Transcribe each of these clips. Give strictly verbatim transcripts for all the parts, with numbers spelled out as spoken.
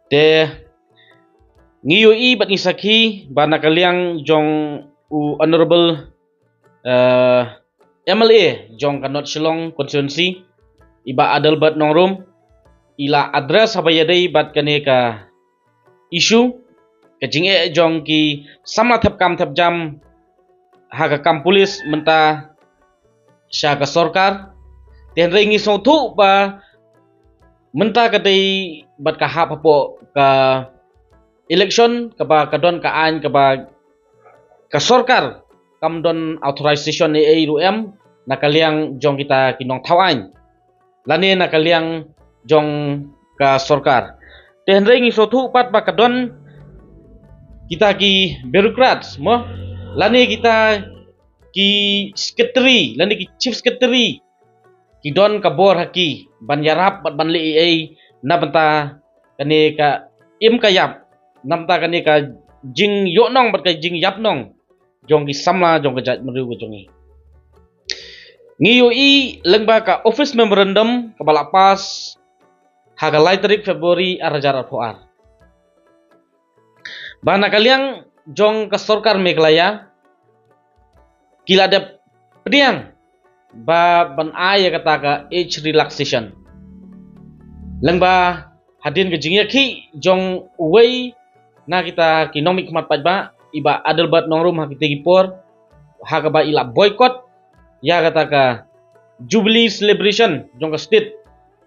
Te ngi ïohi bad ngi sakhi ba na ka liang jong u Honorable, eh, M L A jong ka North Shillong constituency, i Bah Adelbert Nongrum, i la address haba ïadei bad kane ka issue, ka jingeh jong ki samla thep kam thep jam ha ka kam pulit mynta sha ka sorkar. Te hynrei ngi sngewthuh ba mynta ka dei bad ka hap hapoh ka election kaba ka don ka aiñ kaba ka sorkar kam don authorization ei ei ruh em na ka liang jong kita ki nongthaw aiñ lane na ka liang jong ka sorkar. Te hynrei ngi sngewthuh pat ba ka don kita ki bureaucrats mo, lane kita ki secretary lane ki chief secretary, ki don ka bor ha ki ban ïarap bad ban leh ei ei na bynta kane ka im ka ïap, na bynta kane ka jingïohnong bad ka jingïap nong jong ki samla jong ka jaitbynriew ka jong ngi. Ngi ïohi lyngba ka office memorandum kaba la pass ha ka lai tarik February ar hajar arphew ar, ba na ka liang jong ka sorkar Meghalaya ki la dep pdiang ba ban ai ïa kata ka age relaxation lyngba hadien ka jingïakhih jong uwei na kita ki nongmihkhmat paidbah, i Bah Adelbert Nongrum, ha kita ki por ha kaba i la boycott ïa kata ka jubilee celebration jong ka state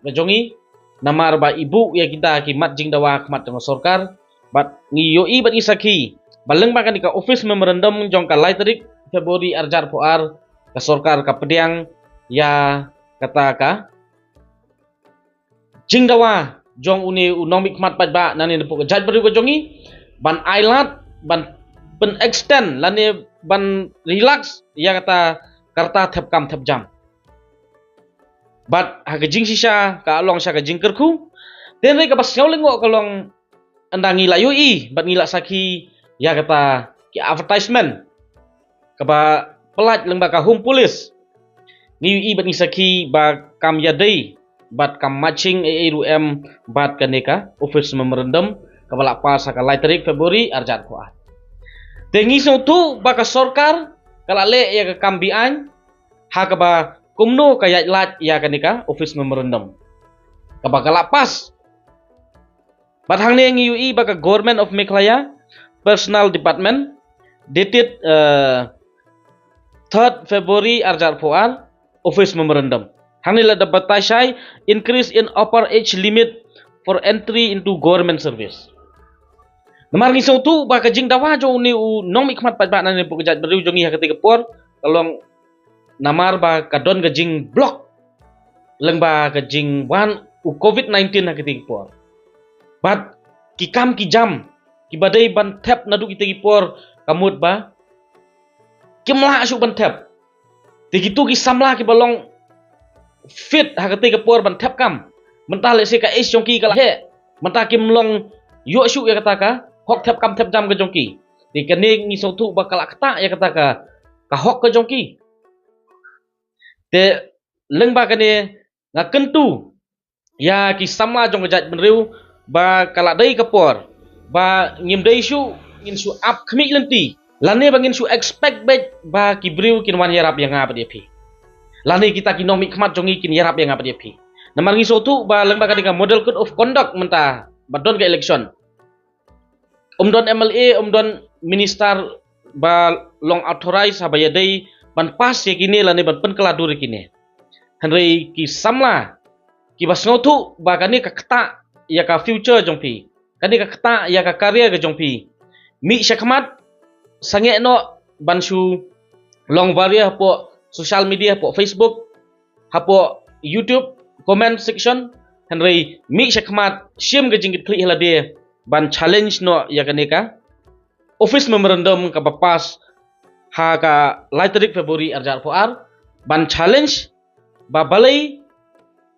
ka jong ngi, namar ba i buh ïa kita ki mat jingdawa khmat jong ka sorkar. Bad ngi ïohi bad ngi sakhi ba lyngba kane ka office memorandum jong ka lai tarik February ar hajar arphew ar, ka sorkar ka pdiang ïa kata ka jingdawa jong une u nongmihkhmat paidbah nangne napoh ka jaitbynriew ka jong ngi ban ailad, ban pyn extend lane ban relax ïa kata ka rta thep kam thep jam. Bad ha ka jingshisha ka long sha ka jingkyrkhu. Te hynrei kaba sngewlyngngoh ka long, ynda ngi la ïohi bad ngi la sakhi ïa kata ki advertisement kaba pyllait lyngba ka Home Police, ngi ïohi bad ngi sakhi ba kam ïadei bad kam matching ei ei ruh em bad kane ka office memorandum kaba la pass ha ka lai tarik February ar hajar arphew ar. Te ngi sngewthuh ba ka sorkar ka la leh ïa ka kam be-aiñ ha kaba kumno ka ïaid lait ïa kane ka office memorandum kaba ka la pass. Bad hangne ngi ïohi ba ka Government of Meghalaya Personnel Department, dated, eh, third February ar hajar arphew ar, office memorandum. Hangne la da batai shai, increase in upper age limit for entry into government service. Namar ngi sngewthuh ba ka jingdawa jong une u nongmihkhmat paidbah nangne napoh ka jaitbynriew jong ngi ha kata ka por ka long namar ba ka don ka jingblock lyngba ka jingwan u covid nineteen ha kata ka por. Bad ki kam ki jam kiba dei ban thep naduh kata ka por ka mut ba kim lah shuh ban thep. Te kitu ki samla kiba long fit ha kata ka por ban thep kam, mynta lehse ka age jong ki ka la heh, mynta kim long ïoh shuh ïa kata ka hok thep kam thep jam ka jong ki. Te kane ngi sngewthuh ba ka la ktah ïa kata ka, ka hok ka jong ki. Te lyngba kane nga kyntu ïa ki samla jong ka jaitbynriew ba ka la dei ka por ba ngim dei shuh ngin shu ap khmih lynti lane ba ngin shu expect beit ba ki briew kin wan ïarap ïa nga bad ïa phi, lane kita ki nongmihkhmat jong ngi kin ïarap ïa nga bad ïa phi. Namar ngi sngewthuh ba lyngba kane ka model code of conduct mynta ba don ka election, um don M L A, um don minister ba long authorized haba ïadei ban pass ïa kine lane ban pynkylla dur ïa kine. Hynrei ki samla kiba sngewthuh ba kane ka ktah ïa ka future jong phi, kane ka ktah ïa ka career ka jong phi, mih shakhmat, sangeh noh ban shu long viral hapoh social media, hapoh Facebook, hapoh YouTube comment section, hynrei mih shakhmat, shim ka jingkitkhlieh ïa lade ban challenge noh ïa kane ka office memorandum kaba pass ha ka lai tarik February ar hajar arphew ar, ban challenge ba balei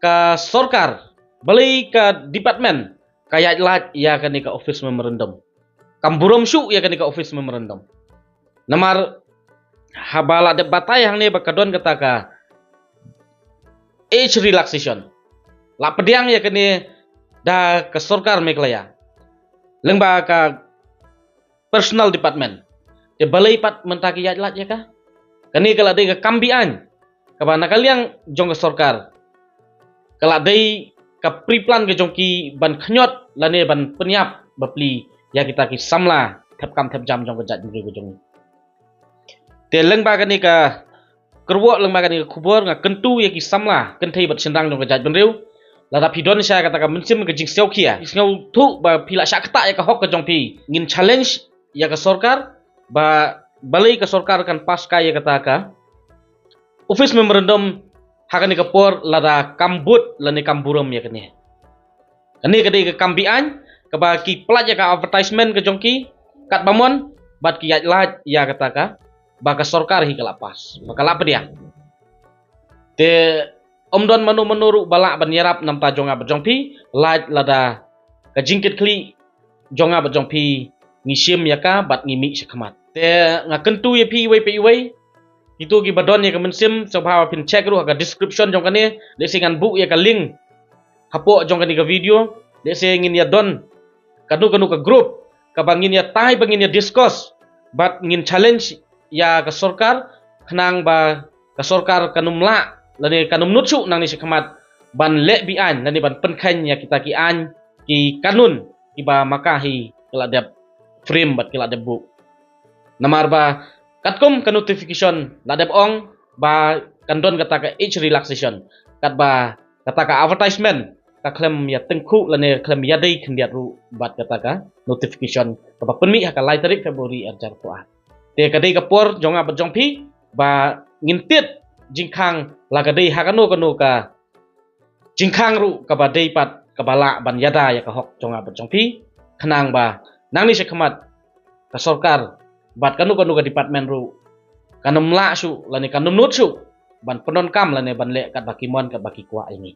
ka sorkar, balei ka department ka ïaid lait ïa kane ka office memorandum, kam burom shuh ïa kane ka office memorandum. Namar haba la dep batai hangne ba ka don kata ka age relaxation, la pdiang ïa kane da ka sorkar Meghalaya. Lyngba ka personal department. Te balei pat mynta ki ïaid lad ïa ka? Kane ka la dei ka kam be-aiñ kaba na ka liang jong ka sorkar ka la dei ka pre-plan ka jong ki ban khñiot lane ban pynïap bapli ïa kita ki samla thep kam thep jam jong ka jaitbynriew ka jong ngi. Te lyngba kane ka kyrwoh, lyngba kane ka khubor, nga kyntu ïa ki samla kynthei bad shynrang jong ka jaitbynriew, lada phi don sha kata ka mynsiem ka jingsngewkhia, sngewthuh ba phi la shah ktah ïa ka hok ka jong phi, ngin challenge ïa ka sorkar ba balei ka sorkar kan pass kai ïa kata ka office memorandum ha kane ka por lada kam bud lane kam burom ïa kane. Kane ka dei ka kam be-aiñ kaba ki pynlait ïa ka advertisement ka jong ki katba mon, bad ki ïaid lad ïa kata ka ba ka sorkar hi ka la pass, ba ka la pdiang. Te ym don mano mano ruh ba lah ban ïarap namar jong nga bad jong phi, lait lada ka jingkitkhlieh jong nga bad jong phi ngi shim ïa ka bad ngi mih shakhmat. Te nga kyntu ïa phi iwei pa iwei, kito kiba don ïa ka mynsiem, sngewbha ba phin check ruh ha ka description jong kane, lehse ngan buh ïa ka link hapoh jong kane ka video, lehse ngin ïa don kano kano ka group kaba ngin ïa tai, ba ngin ïa discuss bad ngin challenge ïa ka sorkar, khnang ba ka sorkar kan ym lah lane kan ym nud shuh nangne shakhmat ban leh be-aiñ lane ban pynkheiñ ïa kita ki aiñ ki kanun kiba ma ka hi ka la dep frame bad ka la dep buh. Namar ba katkum ka notification la dep ong ba kan don kata ka age relaxation, katba kata ka advertisement ka khlem ïa tyngkhuh lane khlem ïa dei khyndiat ruh bad kata ka notification kaba pynmih ha ka lai tarik February ar hajar arphew ar. Te ka dei ka por jong nga bad jong phi ba ngin tied jingkhang, la ka dei ha kano kano ka jingkhang ruh kaba dei pat kaba lah ban ïada ïa ka hok jong nga bad jong phi, khnang ba nangne shakhmat ka sorkar bad kano kano ka department ruh kan ym lah shuh lane kan ym nud shuh ban pyndonkam lane ban leh katba ki mon katba ki kwah ïa ngi.